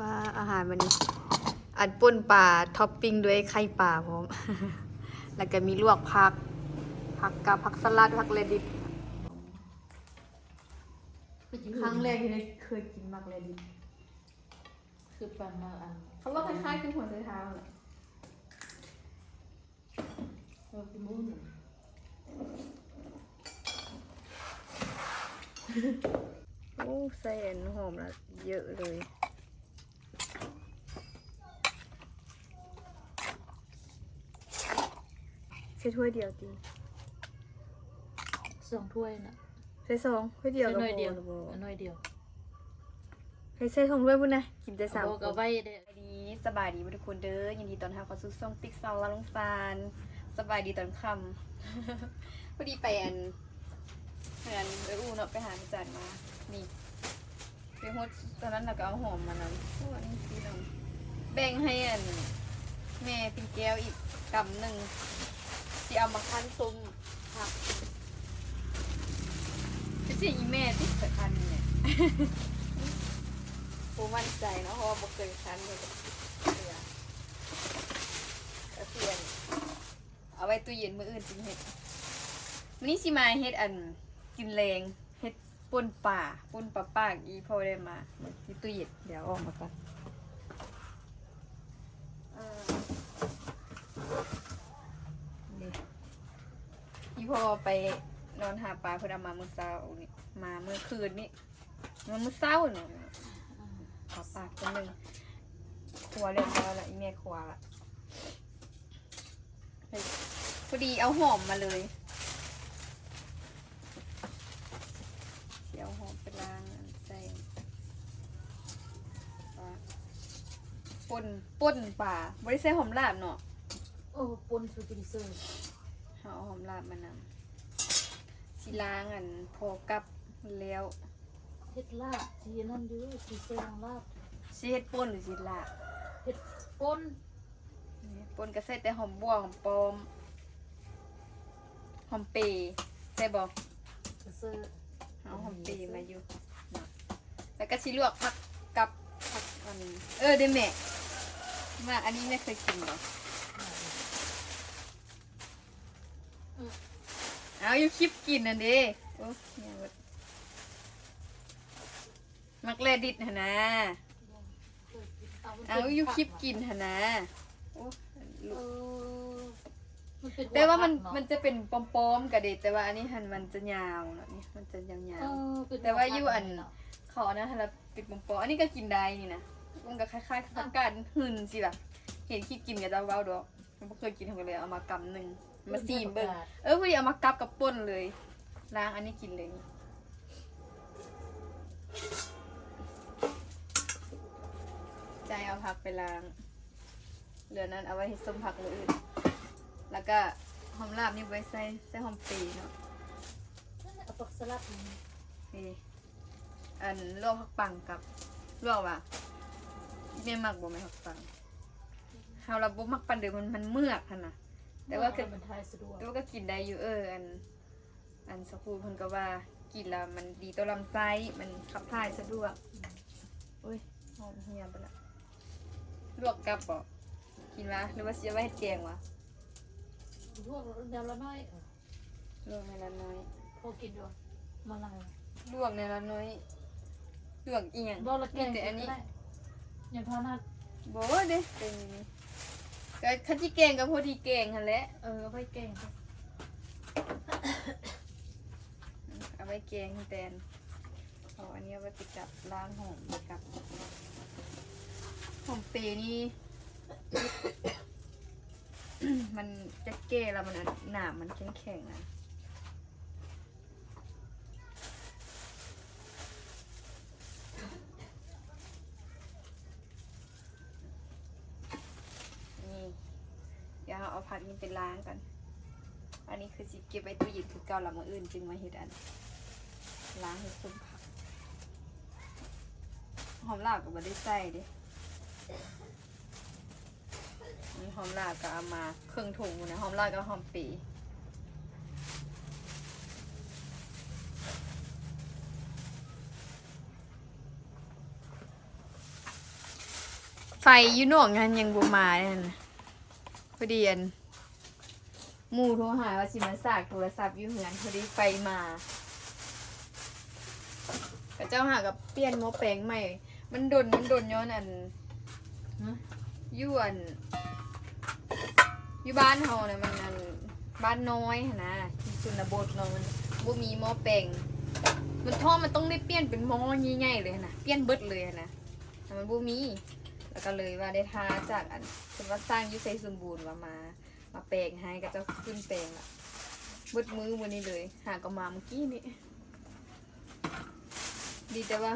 ວ່າອາຫານມື້ນີ້ ອັນ ປົ່ນປາ ທັອບປິງດ້ວຍໄຂ່ປາພ້ອມ ແລ້ວກໍມີລວກຜັກ ຜັກກາດ ຜັກສະຫຼັດ ຜັກແລດິດ. ຄັ້ງແລກທີ່ໄດ້ເຄີຍກິນໝາກແລດິດ ຄືປານໝາກອັນ ເຂົາວ່າຄ້າຍໆຄືຫົວໄຊເທົ້າແຫຼະ. ເອີ ຄືໝູນ ໂອ້ ໃສ່ອັນຫອມລະເຍີະເລີຍ. ໃສ່ຖ້ວຍດຽວຕິ? ສອງຖ້ວຍນະ. ໃສ່ສອງຖ້ວຍດຽວ ໃສ່ໜ້ອຍດຽວ ໜ້ອຍດຽວ. ໃຫ້ໃສ່ສອງຖ້ວຍພຸ້ນນະ ກິນແຕ່ສາມຄົນ. ສະບາຍດີ ສະບາຍດີເບິດທຸກຄົນເດີ ຍິນດີຕ້ອນຮັບເຂົ້າສູ່ຊ່ອງຕິກສາວລາວລົງຊານ. ສະບາຍດີຕອນຄ່ຳ ພໍດີໄປອັນ ເຮືອນເອື້ອຍອູເນາະ ໄປຫາແມ່ຈັນມາ ນີ້ ໄປຮອດຕອນນັ້ນ ແລ້ວກໍເອົາຫອມມານຳ. ໂອ້ ອັນນີ້ພີ່ນ້ອງ ແບ່ງໃຫ້ອັນ ແມ່ປິງແກ້ວອີກກຳໜຶ່ງ ຊິເອົາມາຄັ້ນສົ້ມຜັກ. ຄືຊິອີແມ່ຕິ ຂ້ອຍຄັ້ນນີ້ແຫຼະ ບໍ່ໝັ້ນໃຈເນາະ ເພາະວ່າບໍ່ເຄີຍຄັ້ນເທື່ອ ກະຊິອັນ ເອົາໄວ້ຕູ້ເຢັນ ມື້ອື່ນຈຶ່ງເຮັດ. ມື້ນີ້ຊິມາເຮັດອັນ ກິນແລງ ເຮັດປົ່ນປາ ປົ່ນປາປາກ ອີ່ພໍ່ໄດ້ມາ ຢູ່ຕູ້ເຢັນ ດຽວເອົາອອກມາກ່ອນ. ເອີ ນີ້ ອີ່ພໍ່ໄປນອນຫາປາ ເພິ່ນເອົາມາມື້ເຊົ້ານີ້ ມາມື້ຄືນນີ້ ມາມື້ເຊົ້ານີ້ ເອົາປາກຕົວໜຶ່ງ ຄົວລຽບຮ້ອຍລະ ອີ່ແມ່ຄົວລະ. ພໍດີເອົາຫອມມາເລີຍ ຊິເອົາຫອມໄປລ້າງອັນໃສ່ ປົ່ນ ປົ່ນປາ ບໍ່ໄດ້ໃສ່ຫອມລາບເນາະ. ໂອ້ ປົ່ນຊູກິນເຊີ ເຮົາເອົາຫອມລາບມານຳ ຊິລ້າງອັນພໍກັບແລ້ວ. ເຮັດລາບ ຊິອັນນັ້ນຢູ່ ຊິໃສ່ຫອມລາບ. ຊິເຮັດປົ່ນຫຼືຊິເຮັດລາບ? ເຮັດປົ່ນ. ປົ່ນກໍໃສ່ແຕ່ຫອມບົ່ວ ຫອມປ້ອມ ຫອມເປ ໃສ່ບໍ່? ກໍໃສ່ ເອົາຫອມເປມາຢູ່ເນາະ ແລ້ວກໍຊິລວກຜັກກັບ ຜັກອັນ ເອີ ເດ້ແມ່ ມາ ອັນນີ້ແມ່ເຄີຍກິນບໍ່? ເອົາຢູ່ຄລິບກິນຫັ້ນເດ້. ໂອ້ ຫຍັງເບິດ ໝາກແລດິດຫັ້ນນາ. ເອົາຢູ່ຄລິບກິນຫັ້ນນາ. ໂອ້ ເອີ ມັນເປັນ ແຕ່ວ່າມັນ ຫົວຜັກເນາະ ມັນຈະເປັນປ້ອມໆກະເດ ແຕ່ວ່າອັນນີ້ຫັ້ນມັນຈະຍາວເນາະ ນີ້ມັນຈະຍາວໆ. ເອີ ເປັນຫົວຜັກ ແຕ່ວ່າຢູ່ອັນ ນີ້ເນາະ ເຂົາອັນນັ້ນຫັ້ນລະເປັນປ້ອມໆ. ອັນນີ້ກໍກິນໄດ້ນີ້ນະ ມັນກໍຄ້າຍໆຄືຜັກກາດຫຶ່ນຊີ້ລະ ເຫັນຄລິບກິນເຂົາເຈົ້າເວົ້າດອກ. ບໍ່ເຄີຍກິນ ເຮົາກໍເລີຍເອົາມາກຳໜຶ່ງ ມາຊີມເບິ່ງ. ເອີ ພໍດີເອົາມາກັບກັບປົ່ນເລີຍ ລ້າງອັນນີ້ກິນເລີຍ. ໃຈເອົາຜັກໄປລ້າງ ເຫຼືອນັ້ນເອົາໄວ້ເຮັດສົ້ມຜັກມື້ອື່ນ. ແລ້ວກໍຫອມລາບນີ້ບໍ່ໄດ້ໃສ່ ໃສ່ຫອມເປເນາະ. ເອົາຜັກສະຫຼັດນີ້ ນີ້ ອັນລວກຜັກປັງກັບ ລວກວ່າ ແມ່ມັກບໍ່ແມ່ຜັກປັງ? ເຮົາລະບໍ່ມັກປານໃດ ມັນ ມັນເມືອກຫັ້ນນະ ແຕ່ວ່າກໍ ມັນຖ່າຍສະດວກ ແຕ່ວ່າກໍກິນໄດ້ຢູ່. ເອີ ອັນ ອັນສາວພູເພິ່ນກໍວ່າກິນແລ້ວມັນດີຕໍ່ລຳໄສ້ ມັນຂັບຖ່າຍສະດວກ. ອືມ ໂອ້ຍ ຫອມເຫື່ອເບິດລະ. ລວກກັບບໍ່? ກິນວະ ຫຼືວ່າຊິເອົາໄວ້ເຮັດແກງວະ? ລວກແນວລະໜ້ອຍ ລວກໃນລະໜ້ອຍ ພໍກິນຢູ່ ມາລາຍ ລວກໃນລະໜ້ອຍ. ລວກອີ່ຫຍັງ? ບໍ່ລະແກງ ມີແຕ່ອັນນີ້ ຍັງພານັດ ບໍ່ເດ້ ເປັນນີ້ ກໍຄັນຊິແກງກໍພໍດີແກງຫັ້ນແຫຼະ. ເອີ ເອົາໄວ້ແກງ ເອົາໄວ້ແກງແທນ. ເອົາອັນນີ້ໄວ້ຕິດກັບ ລ້າງຫອມຕິດກັບ ຫອມເປນີ້ ມັນຈະແກ່ແລ້ວມັນ ອັນ ໜາມມັນແຂງໆນະ. ນີ້ ດຽວເຮົາເອົາຜັກນີ້ໄປລ້າງກ່ອນ. ອັນນີ້ຄືຊິເກັບໄວ້ຕູ້ເຢັນຄືເກົ່າລະ ມື້ອື່ນຈຶ່ງມາເຮັດອັນ ລ້າງເຮັດສົ້ມຜັກ. ຫອມລາບກໍບໍ່ໄດ້ໃສ່ເດ້. ນີ້ຫອມລາບກໍເອົາມາເຄິ່ງຖົງພຸ້ນນະ ຫອມລາບກັບຫອມເປ. ໄຟຢູ່ນອກຫັ້ນຍັງບໍ່ມາເດ້ຫັ້ນນະ. ພໍດີອັນ ໝູ່ໂທຫາວ່າຊິມາສາກໂທລະສັບຢູ່ເຮືອນ ພໍດີໄຟມາ. ເຂົາເຈົ້າຫາກໍປ່ຽນໝໍ້ແປງໃໝ່. ມັນດົນ ມັນດົນຍ້ອນອັນ ຢູ່ອັນ ຢູ່ບ້ານເຮົານະ ມັນອັນ ບ້ານນ້ອຍຫັ້ນນະ ທີ່ຊົນນະບົດເນາະ ມັນບໍ່ມີໝໍ້ແປງ. ມັນ ຖ້າມັນຕ້ອງໄດ້ປ່ຽນເປັນໝໍ້ໃຫຍ່ໆເລີຍຫັ້ນນະ ປ່ຽນເບິດເລີຍຫັ້ນນະ ແຕ່ມັນບໍ່ມີ. ແລ້ວກໍເລີຍວ່າໄດ້ຖ້າຈາກອັນ ເພິ່ນວ່າຊ່າງຢູ່ໄຊສົມບູນວ່າມາ ມາແປງໃຫ້ ເຂົາເຈົ້າຂຶ້ນແປງລະ ເບິດມື້ມື້ນີ້ເລີຍ ຫາກໍມາມື້ກີ້ນີ້. ດີແຕ່ວ່າ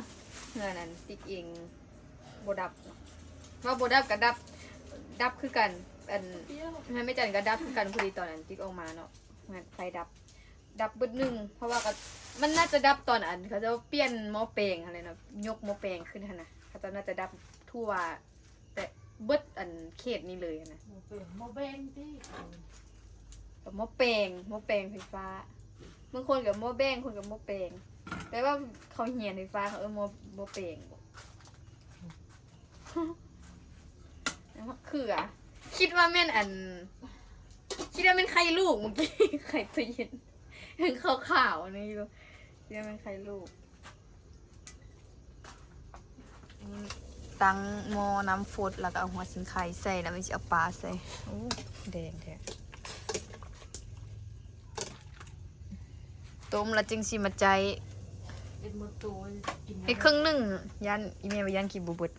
ເຮືອນອັນ ຕິກເອງບໍ່ດັບເນາະ ວ່າບໍ່ດັບກໍດັບ ດັບຄືກັນ. ອັນ ເຮືອນແມ່ຈັນກໍດັບຄືກັນ ພໍດີຕອນອັນ ຕິກອອກມາເນາະ ເຮືອນໄຟດັບ ດັບເບິດໜຶ່ງ ເພາະວ່າກໍ ມັນໜ້າຈະດັບຕອນອັນ ເຂົາເຈົ້າປ່ຽນໝໍ້ແປງຫັ້ນແຫຼະເນາະ ຍົກໝໍ້ແປງຂຶ້ນຫັ້ນນະ ເຂົາເຈົ້າໜ້າຈະດັບທົ່ວ ແຕ່ເບິດອັນເຂດນີ້ເລີຍຫັ້ນນະ. ໝໍ້ແປງ ໝໍ້ແບງຕິ ກໍໝໍ້ແປງ ໝໍ້ແປງໄຟຟ້າ. ບາງຄົນກໍໝໍ້ແບງ ຄົນກໍໝໍ້ແປງ ແຕ່ວ່າເຂົາຮຽນໄຟຟ້າ ເຂົາເອີ້ນໝໍ້ ໝໍ້ແປງ. ໝາກເຂືອ ຄິດວ່າແມ່ນອັນ ຄິດວ່າແມ່ນໄຂ່ລູກ ມື້ກີ້ ໄຂ່ໂຕເຢັນ ຍັງຂາວໆນີ້ຢູ່ ຄິດວ່າແມ່ນໄຂ່ລູກ. ນີ້ຕັ້ງໝໍ້ນ້ຳຟົດ ແລ້ວກໍເອົາຫົວສີໄຄໃສ່ ແລ້ວມັນຊິເອົາປາໃສ່. ໂອ້ ແດງແທ້. ຕົ້ມແລ້ວຈຶ່ງຊິມາໃຈ ເຮັດໝົດໂຕ ກິນ ເຮັດເຄິ່ງໜຶ່ງ ຢ້ານ ອີ່ແມ່ວ່າຢ້ານກິນບໍ່ເບິດ.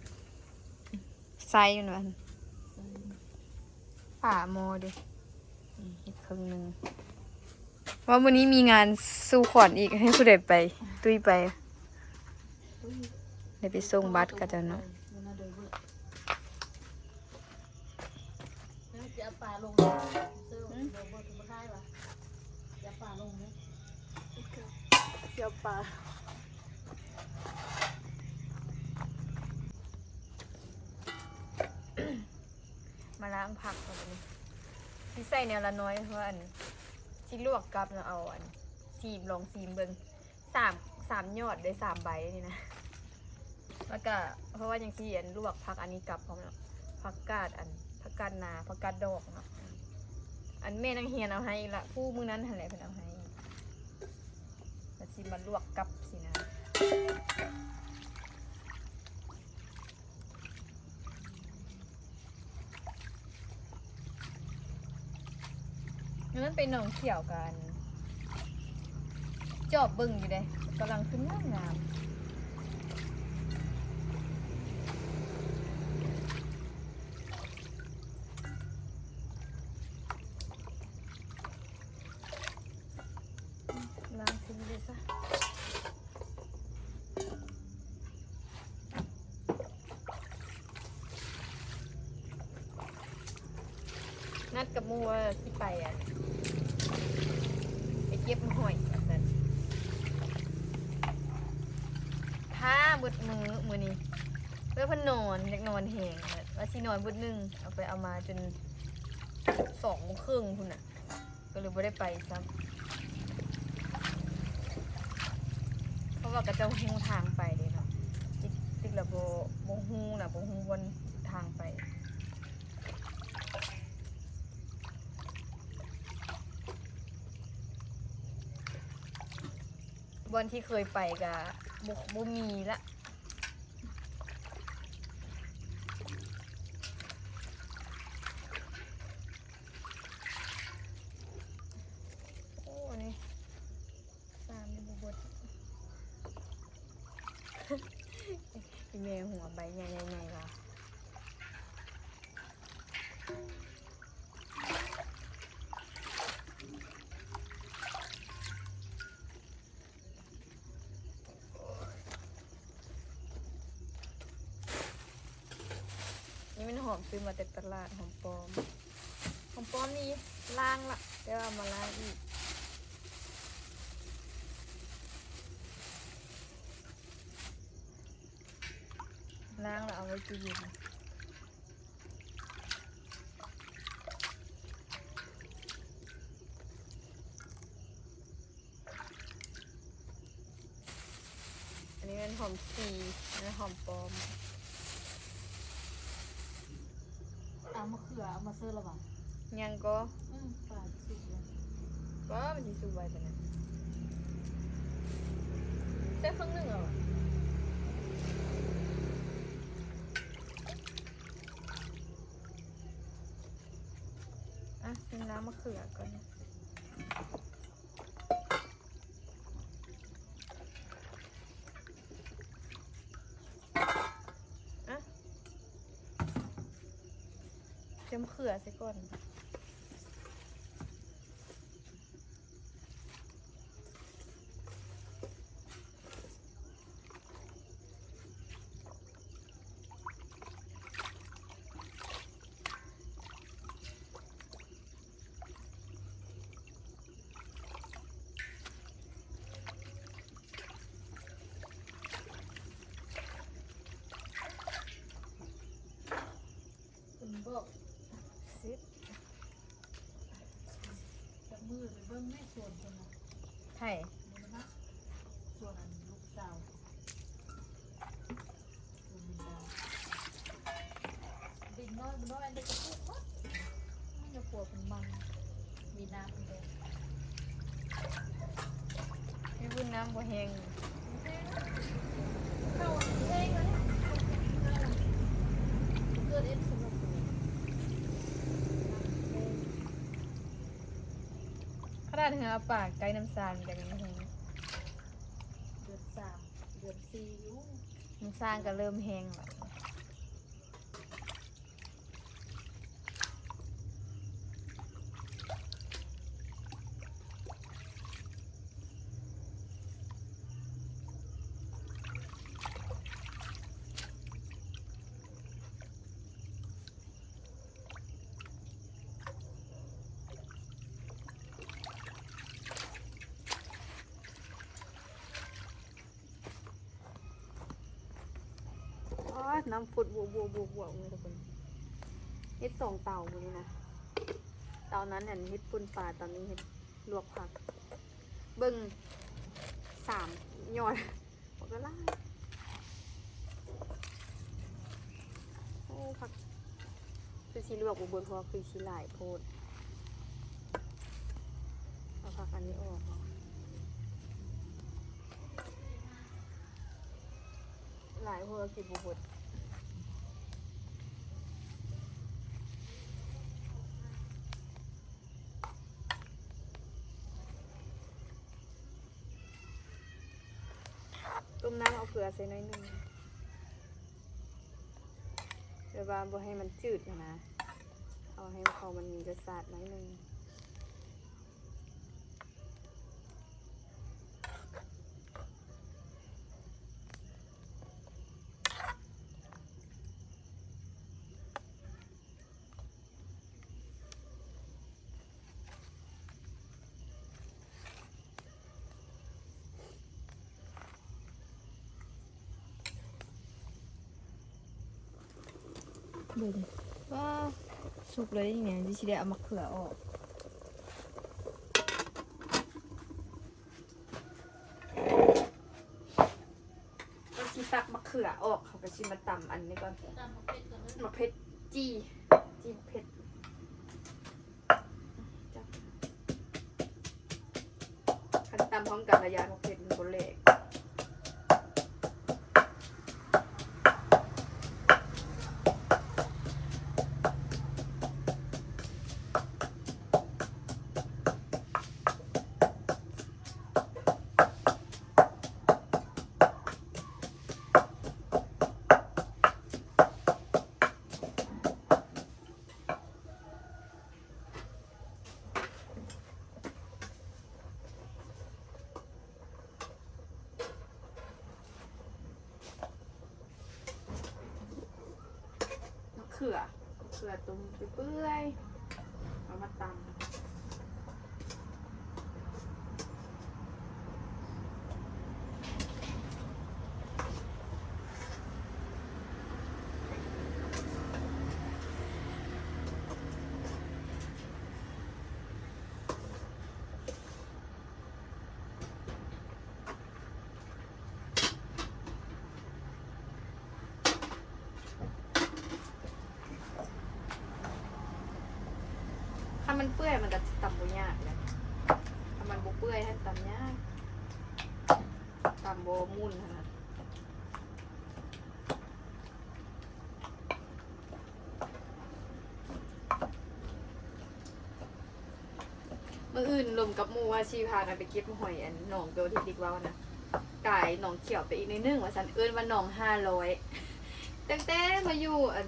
ໃສ່ມັນວ່າ ຝາໝໍ້ເດ້ ເຮັດເຄິ່ງໜຶ່ງ. ວ່າມື້ນີ້ມີງານສູ່ຂວັນອີກ ໃຫ້ຜູ້ໃດໄປ? ຕຸ້ຍໄປ ໄດ້ໄປສົ່ງບັດເຂົາເຈົ້າເນາະ. ຊິເອົາປາລົງ ເຊີ ບໍ່ ບໍ່ ບໍ່ຂາຍຫວາ? ຊິເອົາປາລົງເດີ ຊິເອົາປາ. ມາລ້າງຜັກກ່ອນ ບັດນີ້ຊິໃສ່ແນວລະໜ້ອຍ ເພາະວ່າອັນ ຊິລວກກັບ ແລ້ວເອົາອັນ ຊີມ ລອງຊີມເບິ່ງ ສາມ ສາມຍອດເດ້ ສາມໃບນີ້ນະ. ແລ້ວກະ ເພາະວ່າຍັງຊິອັນ ລວກຜັກອັນນີ້ກັບພ້ອມເນາະ ຜັກກາດອັນ ຜັກກາດນາ ຜັກກາດດອກເນາະ. ອັນແມ່ນາງຮຽນເອົາໃຫ້ລະ ຜູ້ມື້ນັ້ນຫັ້ນແຫຼະເພິ່ນເອົາໃຫ້ ແລ້ວຊິມາລວກກັບຊີ້ນະ. ນັ້ນໄປໜອງຂຽວກັນ ຈອບເບິ່ງຢູ່ເດ້ ກຳລັງຂຶ້ນງາມໆ. ລ້າງເທິງເລີຍຊະ. ນັດກັບໝູ່ວ່າຊິໄປ ອັນ ໄປເກັບຫອຍວ່າຊັ້ນ ຖ້າເບິດມື້ມື້ນີ້ ເພິ່ນນອນ ຢາກນອນແຮງ ວ່າຊິນອນເບິດໜຶ່ງ ເອົາໄປເອົາມາຈົນສອງໂມງເຄິ່ງພຸ້ນນະ. ກໍເລີຍບໍ່ໄດ້ໄປຊ້ຳ ເພາະວ່າເຂົາເຈົ້າຮູ້ທາງໄປເດ້ເນາະ. ຕິກ ຕິກລະບໍ່ ບໍ່ຮູ້ນະ ບໍ່ຮູ້ບ່ອນທາງໄປ. ບ່ອນທີ່ເຄີຍໄປກະບໍ່ ບໍ່ມີລະ. ໂອ້ ອັນນີ້ ສາມນີ້ບໍ່ເບິດ. ອີແມ່ຫົວໃບໃຫຍ່ໆໆວ່າ. ນີ້ແມ່ນຫອມຊື້ມາແຕ່ຕະຫຼາດ ຫອມປ້ອມ. ຫອມປ້ອມນີ້ລ້າງລະ ແຕ່ວ່າເອົາມາລ້າງອີກ ລ້າງລະເອົາໄວ້ຕູ້ເຢັນ. ອັນນີ້ແມ່ນຫອມຂີ້ ແມ່ນຫອມປ້ອມ. ມະເຂືອເອົາມາເສີບລະຫວາ? ຍັງກໍ ອືມ ປາຊິສຸກແລ້ວ ບໍ່ ມັນຊິສຸກໄວປານນັ້ນ ໃສ່ເຄິ່ງໜຶ່ງເອົາຫວາ? ອ່ະ ກິນນ້ຳມະເຂືອກ່ອນ. ອ່ະ ເຕີມເຂືອໃສ່ກ່ອນ. ເພິ່ນບອກສິບ ຈັບມືໄປເບິ່ງແມ່ສວນເພິ່ນນະ. ໃຜ? ສວນອັນລູກສາວ ເດັກນ້ອຍບໍ່ນ້ອຍ ອັນໃດກໍປູກໝົດ. ມັນຈະປົວເປັນມັນ ມີນ້ຳເດ້. ມີບຸນນ້ຳບໍ່ແຫ້ງ ເຂົ້າແຫ້ງແລ້ວນີ້. ເກີດເອັດສຳລັບຕົວ ຂະໜາດເຮືອປາກໃກ້ນ້ຳຊາງກໍຍັງແຫ້ງ. ເດືອນສາມ ເດືອນສີ່ຢູ່ ນ້ຳຊາງກໍເລີ່ມແຫ້ງແລ້ວ. ອໍ ນ້ຳຟົດບວກໆໆໆ ເລີຍທຸກຄົນ. ເຮັດສອງເຕົາມື້ນີ້ນະ ເຕົານັ້ນຫັ້ນເຮັດປົ່ນປາ ເຕົານີ້ເຮັດລວກຜັກ. ເບິ່ງສາມຍອດ ມັນກໍຫຼາຍ. ໂອ້ ຜັກ ຄືຊິລວກບໍ່ເບິດ ເພາະວ່າຄືຊິຫຼາຍໂພດ. ເອົາຜັກອັນນີ້ອອກເນາະ ຫຼາຍໂພດ ເອົາກິນບໍ່ເບິດ. ຕົ້ມນ້ຳເອົາເກືອໃສ່ໜ້ອຍໜຶ່ງ ແບບວ່າບໍ່ໃຫ້ມັນຈືດຫັ້ນນະ ເອົາໃຫ້ເຂົ້າມັນມີລົດຊາດໜ້ອຍໜຶ່ງ. ເບິ່ງ ວ້າ ສຸກເລີຍນີ້ ຊິໄດ້ເອົາໝາກເຂືອອອກ. ກໍຊິຕັກໝາກເຂືອອອກ ເຮົາກໍຊິມາຕຳອັນນີ້ກ່ອນ ຕຳໝາກເຜັດກ່ອນເດີ ໝາກເຜັດຈີ່ ຈີ່ໝາກເຜັດ. ຄັນຕຳພ້ອມກັນລະຢ້ານໝາກເຜັດມັນບໍ່ແຫຼກ. ມະເຂືອ ມະເຂືອຕົ້ມເປື່ອຍໆ ເອົາມາຕຳ. ເ ມັນເປື່ອຍມັນກໍຕຳບໍ່ຍາກເລີຍ ຖ້າມັນບໍ່ເປື່ອຍຫັ້ນຕຳຍາກ ຕຳບໍ່ໝຸ່ນຫັ້ນນະ. ມື້ອື່ນລົມກັບໝູ່ວ່າຊິພາກັນໄປເກັບຫອຍອັນໜອງໂຕທີ່ດິກເວົ້ານະ ກາຍໜອງຂຽວໄປອີກໜ້ອຍໜຶ່ງວ່າຊັ້ນ ເອີ້ນວ່າໜອງຫ້າຮ້ອຍ ຕັ້ງແຕ່ມາຢູ່ອັນ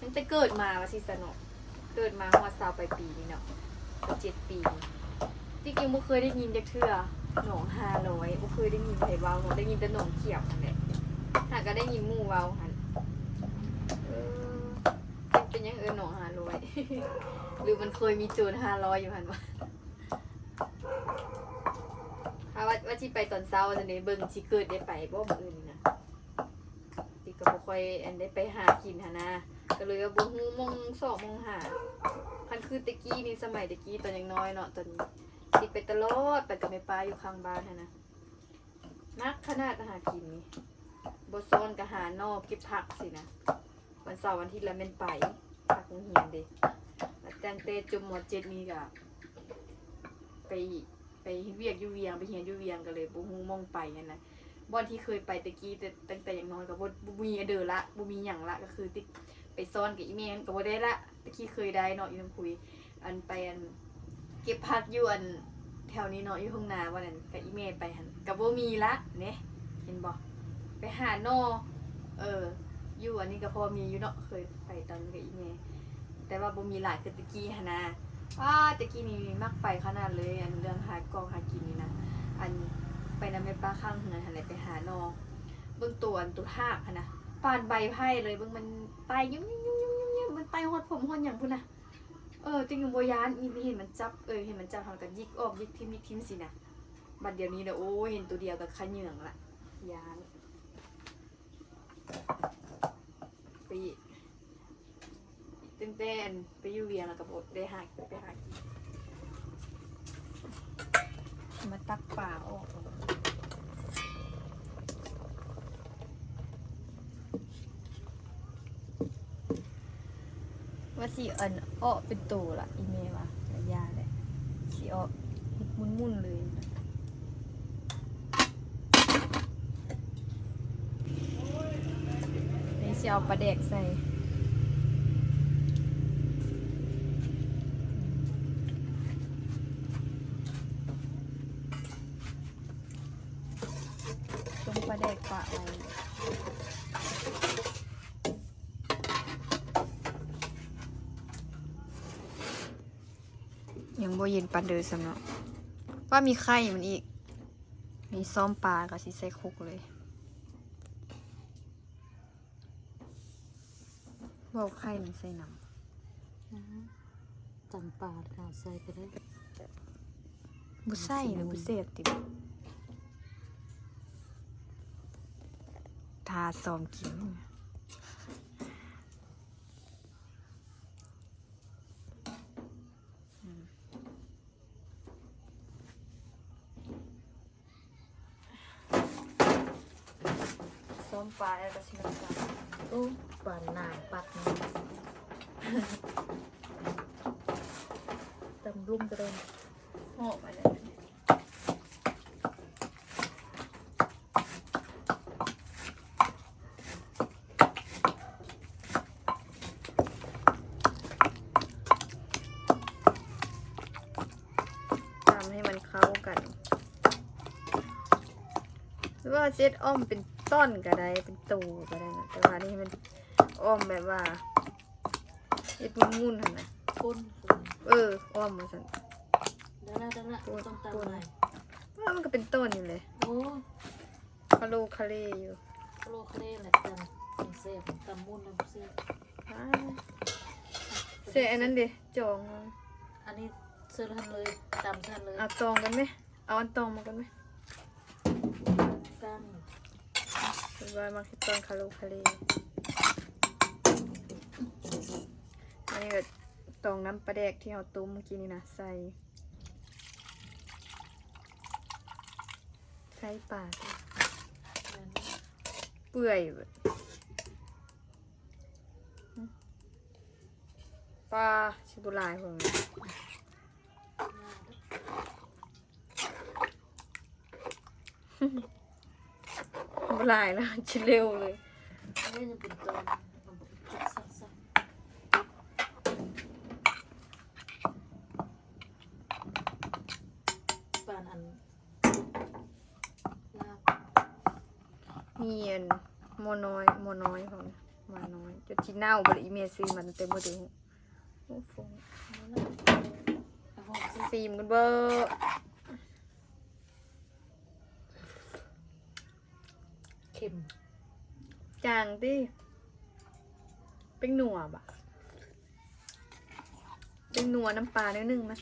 ຕັ້ງແຕ່ເກີດມາວ່າຊີ້ຊະເນາະ ເກີດມາຮອດຊາວປາຍປີນີ້ເນາະ ເຈັດປີ ທີ່ຈິງບໍ່ເຄີຍໄດ້ຍິນຈັກເທື່ອ ໜອງຫ້າຮ້ອຍ ບໍ່ເຄີຍໄດ້ຍິນໃຜເວົ້າເນາະ ໄດ້ຍິນແຕ່ໜອງຂຽວຫັ້ນແຫຼະ ຫາກະໄດ້ຍິນໝູ່ເວົ້າຫັ້ນ ເອີ ເປັນຫຍັງເອີ້ນໜອງຫ້າຮ້ອຍ ຫຼືມັນເຄີຍມີໂຈນຫ້າຮ້ອຍຢູ່ຫັ້ນວະ ຖ້າວ່າ ວ່າຊິໄປຕອນເຊົ້າຊັ້ນເດ ເບິ່ງຊິເກີດໄດ້ໄປບໍ່ມື້ອື່ນນີ້ນະ ຕິກກໍບໍ່ຄ່ອຍອັນໄດ້ໄປຫາກິນຫັ້ນນາ ກໍເລີຍວ່າບໍ່ຮູ້ໝ່ອງຊອກໝ່ອງຫາ ຄັນຄືແຕ່ກີ້ນີ້ ສະໄໝແຕ່ກີ້ຕອນຍັງນ້ອຍເນາະ ຕອນຕິກໄປຕະຫຼອດ ໄປກັບແມ່ປ້າຢູ່ຂ້າງບ້ານຫັ້ນນະ ໜັກຂະໜາດຫາກິນນີ້ ບໍ່ຊ້ອນກໍຫາໜໍ່ເກັບຜັກຊີ້ນະ ວັນເສົາວັນອາທິດລະແມ່ນໄປ ພັກໂຮງຮຽນເດ ແລ້ວຕັ້ງແຕ່ຈົບ ມ.ເຈັດ ນີ້ກະໄປ ໄປເຮັດວຽກຢູ່ວຽງ ໄປຮຽນຢູ່ວຽງ ກໍເລີຍບໍ່ຮູ້ໝ່ອງໄປຫັ້ນນະ ບ່ອນທີ່ເຄີຍໄປແຕ່ກີ້ ແຕ່ ຕັ້ງແຕ່ຍັງນ້ອຍກໍບໍ່ ບໍ່ມີອັນເດີລະ ບໍ່ມີຫຍັງລະ ກໍຄືຕິດໄປຊ້ອນກັບອີ່ແມ່ຫັ້ນກໍບໍ່ໄດ້ລະ ແຕ່ກີ້ເຄີຍໄດ້ເນາະ ຢູ່ນຳຄຸຍ ອັນໄປອັນ ເກັບຜັກຢູ່ອັນແຖວນີ້ເນາະ ຢູ່ທົ່ງນາບ່ອນນັ້ນ ກັບອີ່ແມ່ໄປຫັ້ນ ກໍບໍ່ມີລະເນ ເຫັນບໍ່ ໄປຫາໜໍ່ ເອີ ຢູ່ອັນນີ້ກໍພໍມີຢູ່ເນາະ ເຄີຍໄປຕອນກັບອີ່ແມ່ ແຕ່ວ່າບໍ່ມີຫຼາຍຄືແຕ່ກີ້ຫັ້ນນາ ອ້າ ແຕ່ກີ້ນີ້ມັກໄປຂະໜາດເລີຍ ອັນເລື່ອງຫາກອງຫາກິນນີ້ນະ ອັນໄປນຳແມ່ປ້າຂ້າງເຮືອນຫັ້ນແຫຼະ ໄປຫາໜໍ່ ເບິ່ງໂຕອັນໂຕທາກຫັ້ນນະ ປານໃບໄຜ່ເລີຍ ເບິ່ງມັນໄຕ່ຫຍຸບໆໆໆ ມັນໄຕ່ຮອດຜົມຮອດຫຍັງພຸ້ນນະ. ເອີ ຕິກຍັງບໍ່ຢ້ານ ມີແຕ່ເຫັນມັນຈັບ ເອີ ເຫັນມັນຈັບ ເຮົາກໍຢິກອອກ ຢິກຖິ້ມ ຢິກຖິ້ມຊີ້ນະ ບັດດຽວນີ້ລະ ໂອ້ຍ ເຫັນໂຕດຽວກໍຂະເຫຍື້ອງລະ ຢ້ານ. ໄປ ຕັ້ງແຕ່ອັນໄປຢູ່ວຽງລະກໍບໍ່ໄດ້ຫາ ໄປຫາກິນ ມາຕັກປາອອກ. ວ່າຊິອັນເອາະເປັນໂຕລະ ອີ່ແມ່ວ່າ ລະຢ່າແຫຼະ ຊິເອາະເຮັດໝຸ່ນໆເລີຍ. ນີ້ຊິເອົາປາແດກໃສ່ ຕົ້ມປາແດກປະໄວ້. ຍັງບໍ່ເຢັນປານໃດຊ້ຳເນາະ ວ່າມີໄຂ່ມັນອີກ ມີຊ້ອມປາກໍຊິໃສ່ຄົກເລີຍ ບໍ່ເອົາໄຂ່ມັນໃສ່ນຳ ອື ຕຳປາກໍເອົາໃສ່ກໍໄດ້ ບໍ່ໃສ່ລະບໍ່ແຊບຕິ ຖ້າຊອມກິນ. ອືມ ຊ້ອມປາແລ້ວກໍຊິມາຕຳ ໂອ້ ປານາງປັດນີ້ ຕຳລຸ່ມກໍໄດ້ ຫອມອັນນັ້ນ. ຕຳໃຫ້ມັນເຂົ້າກັນ ຫຼືວ່າເຮັດອອມເປັນຕ່ອນກໍໄດ້ ເປັນໂຕກໍໄດ້ນະ ແຕ່ວ່ານີ້ໃຫ້ມັນອອມແບບວ່າ ເຮັດໝຸ່ນໆຫັ້ນນະ ຄົນ ເອີ ອ້ອມວ່າຊັ້ນ ໄດ້ລະ ໄດ້ລະ ຄົນ ຕ້ອງຕຳຫຼາຍ ເອີ ມັນກໍເປັນຕົ້ນນີ້ແຫຼະ ໂອ້ ຄາໂລຄາເລຢູ່ ຄາໂລຄາເລແຫຼະ ຕຳ ຕຳແຊບ ຕຳໝຸ່ນນຳແຊບ ອ່າ ໃສ່ອັນນັ້ນເດ ຈອງ ອັນນີ້ໃສ່ຫັ້ນເລີຍ ຕຳໃສ່ຫັ້ນເລີຍ ເອົາຕອງກ່ອນແມ ເອົາອັນຕອງມາກ່ອນແມ ຕັ້ງ ເພິ່ນວ່າມັກເຮັດຕອນຄາໂລຄາເລ ອັນນີ້ກໍຕອງນ້ຳປາແດກທີ່ເຮົາຕົ້ມເມື່ອກີ້ນີ້ນະ ໃສ່ ໃສ່ປາ ເປື່ອຍ. ປາຊິບໍ່ຫຼາຍເພິ່ນ ບໍ່ຫຼາຍແລ້ວ ຊິເລັວເລີຍ. ອັນນີ້ຍັງເປັນຕອນ ປານອັນ ມີອັນໝໍ້ນ້ອຍ ໝໍ້ນ້ອຍຂອງໝໍ້ນ້ອຍ ຈົນຊິເນົ່າບໍ່ລະ ອີແມ່ຊື້ມາຕັ້ງແຕ່ມື້ໃດ ໂອ້ ຟົງ ຊີມກັນເບິ່ງ. ເຄັມ ຈາງຕິ ແປ້ງນົວບະ ແປ້ງນົວ ນ້ຳປາໜ້ອຍໜຶ່ງນະ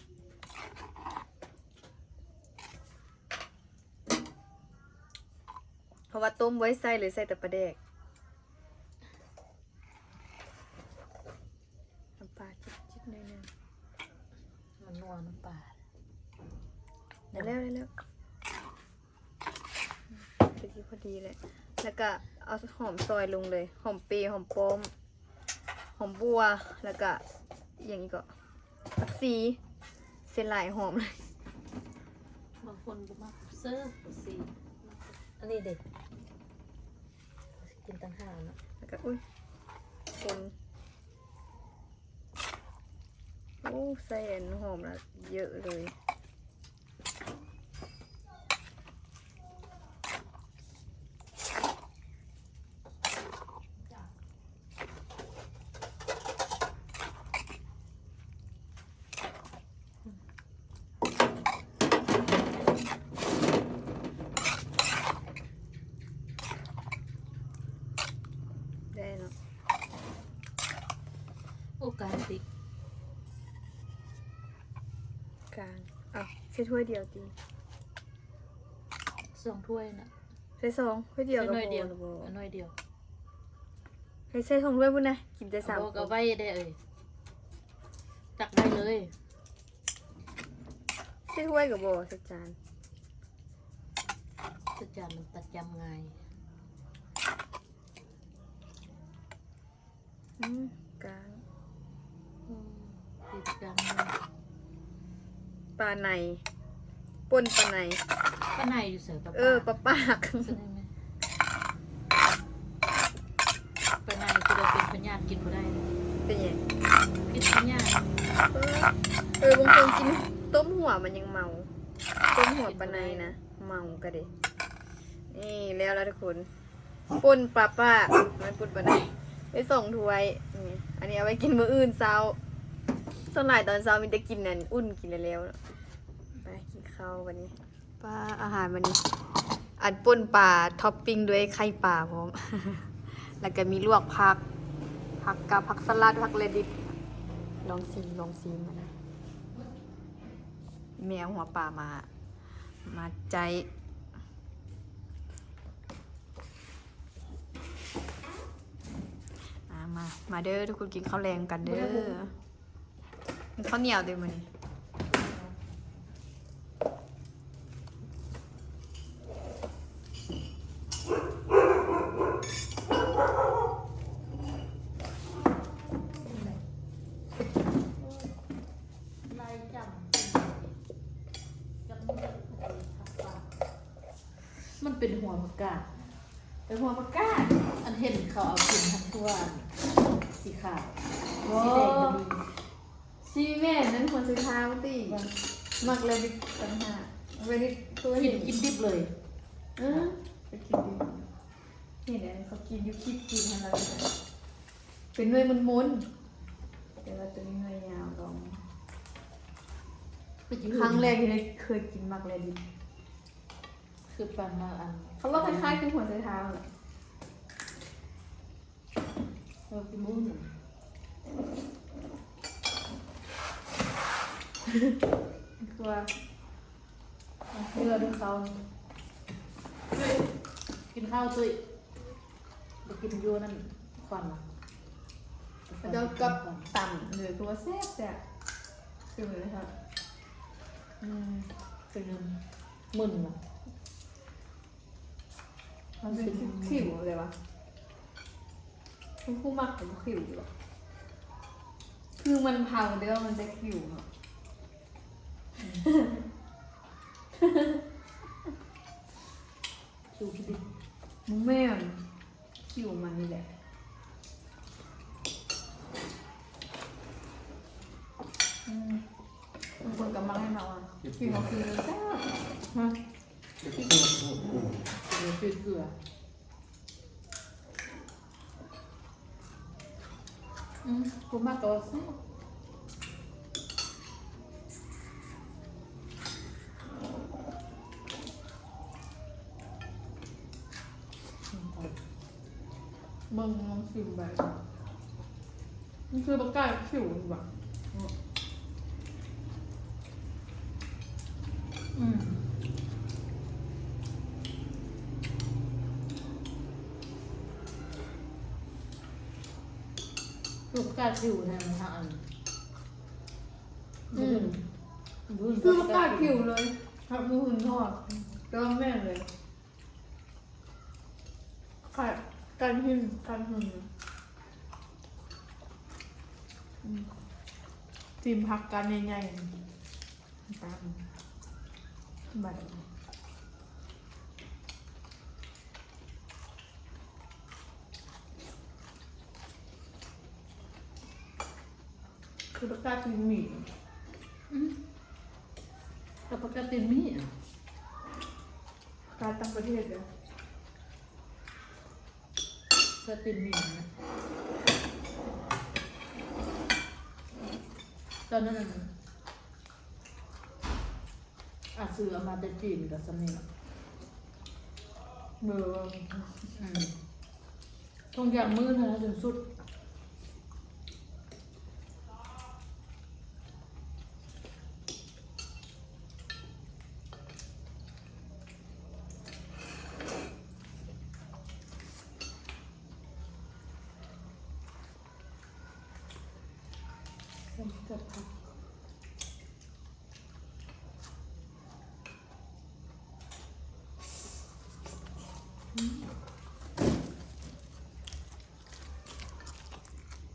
ເພາະວ່າຕົ້ມບໍ່ໄດ້ໃສ່ເລີຍ ໃສ່ແຕ່ປາແດກ. ນ້ຳປາຈິກໆໜ້ອຍໜຶ່ງ ມັນນົວນ້ຳປາ. ໄດ້ແລ້ວ ໄດ້ແລ້ວ ພໍດີ ພໍດີແຫຼະ ແລ້ວກະເອົາຫອມຊອຍລົງເລີຍ ຫອມເປ ຫອມປ້ອມ ຫອມບົ່ວ ແລ້ວກະອີ່ຫຍັງອີກເກາະ ຜັກຊີ ເສັ້ນຫຼາຍຫອມເລີຍ. ບາງຄົນບໍ່ມັກເຊີ ຜັກຊີ ອັນນີ້ເດ ກິນຕ່າງຫາກເນາະ ແລ້ວກະ ອຸ້ຍ ຄົນ ໂອ້ ໃສ່ອັນຫອມລະເຍີະເລີຍ. ໄດ້ເນາະ ໂອ້ ກາງຕິ ກາງ ເອົາ ໃສ່ຖ້ວຍດຽວຕິ ສອງຖ້ວຍນະ. ໃສ່ສອງຖ້ວຍດຽວກະພໍລະບໍ? ໜ້ອຍດຽວ ໃຫ້ໃສ່ສອງຖ້ວຍພຸ້ນນະ ກິນແຕ່ສາມຄົນ ກະໄວ້ແດ່ເອີຍ ຕັກໄດ້ເລີຍ. ໃສ່ຖ້ວຍກະບໍ ໃສ່ຈານ ໃສ່ຈານມັນຕັດຈຳງ່າຍ. ອືມ ກາງ ອືມ ຕິດກາງ ປາໄນ ປົ່ນປາໄນ ປາໄນຢູ່ໃສ? ປາ ເອີ ປາປາກ ປາປາກ ປາໄນຄືວ່າເປັນພະຍາດກິນບໍ່ໄດ້ ເປັນຫຍັງ? ຕິດພະຍາດ ເອີ ເອີ ບາງຄົນກິນຕົ້ມຫົວມັນຍັງເມົາ ຕົ້ມຫົວປາໄນນະ ເມົາກະເດ. ນີ້ແລ້ວລະທຸກຄົນ ປົ່ນປາປາກ ແມ່ນປົ່ນປາໄນ ໄດ້ສອງຖ້ວຍ ນີ້ ອັນນີ້ເອົາໄວ້ກິນມື້ອື່ນເຊົ້າ ສ່ວນຫຼາຍຕອນເຊົ້າມີແຕ່ກິນອັນອຸ່ນ ກິນແລ້ວໆ ໄປກິນເຂົ້າບັດນີ້. ປາ ອາຫານມື້ນີ້ ອັນປົ່ນປາ ທັອບປິງດ້ວຍໄຂ່ປາພ້ອມ ແລ້ວກະມີລວກຜັກ ຜັກກາດ ຜັກສະຫຼັດ ຜັກແລດິດ ລອງຊີມ ລອງຊີມມັນ ແມ່ເອົາຫົວປາມາ ມາໃຈ ອາ ມາ ມາເດີທຸກຄົນ ກິນເຂົ້າແລງກັນເດີ. ມີເຂົ້າໜຽວເດ້ມື້ນີ້ ມັນເປັນຫົວຜັກກາດ ເປັນຫົວຜັກກາດ ອັນເຫັນເຂົາເອົາກິນທັງທົ່ວ ອັນສີຂາວ ອໍ ສີແດງກະມີ ສີແມ່ນ ນັ້ນຫົວໄຊເທ້າຕິ ມັກແລດິດຕ່າງຫາກ ແລດິດຕົວ ກິນ ເຫັນ ກິນດິບເລີຍ ເອີ ໄປກິນດິບ ເຫັນອັນເຂົາກິນຢູ່ຄລິບຈີນຫັ້ນລະ ເປັນໜ່ວຍມົນໆ ແຕ່ວ່າໂຕນີ້ໜ່ວຍຍາວ ລອງ ຄັ້ງແລກທີ່ໄດ້ເຄີຍກິນໝາກແລດິດ ຄືປານມາອັນ ເຂົາວ່າຄ້າຍໆຄືຫົວໄຊເທ້າແຫຼະ ເອີ ກິນໝູນ ຄືວ່າ ເຮືອນເຂົາ ກິນເຂົ້າຕຸ້ຍ ບໍ່ກິນຢູ່ນັ້ນ ຄວັນ ເຂົາເຈົ້າກັບຕຳເລີຍ ຄືວ່າແຊບໆ ຄືເລີຍ ອືມ ຄືມຶນ ມັນເປັນຂິວເລີຍຫວາ ຄຸນຄູມັກຂິວຢູ່ຫວາ? ຄືມັນເຜົາແລ້ວມັນຈະຂິວເນາະ. ຂິວຂີ້ດິນ. ບໍ່ແມ່ນ ຂິວມັນນີ້ແຫຼະ. ອືມ ບາງຄົນກໍມັກໃຫ້ເຮົາ ອືມ ກິນເຮົາຄືແຊບ. ຮະ ເກືອ ເກືອ ອືມ ກູມັກກໍວ່າແຊບ. ເບິ່ງ ລອງຊີມເບິ່ງ ມັນຄືບັກກາດຂິວນີ້ຫວາ. ອືມ ຄືບັກກາດຂິວແທ້ ມັນທາງອັນ ອືມ ຄືບັກກາດຂິວເລີຍ ຫາກໝູ່ຫຸ່ນທອດ ແຕ່ວ່າແມ່ນເລີຍ. ໄຂ່ ກັນຫຶ່ນ ກັນຫຶ່ນ. ອືມ ຊີມຜັກກັນໃຫຍ່ໆ ຕາມໃບ. ຄືປາກກາດຕີນໝີ. ອືມ ແລ້ວປາກກາດຕີນໝີ ປາກກາດຕ່າງປະເທດເດ້ ປາກກາດຕີນໝີນະ. ຕອນນັ້ນ ອາຊື້ເອົາມາແຕ່ຈີນກໍສ່ຳນີ້ລະ ເບີ ອືມ ທຸກຢ່າງມື້ນະຈົນສຸດ. ໃສ່ກັບຜັກ.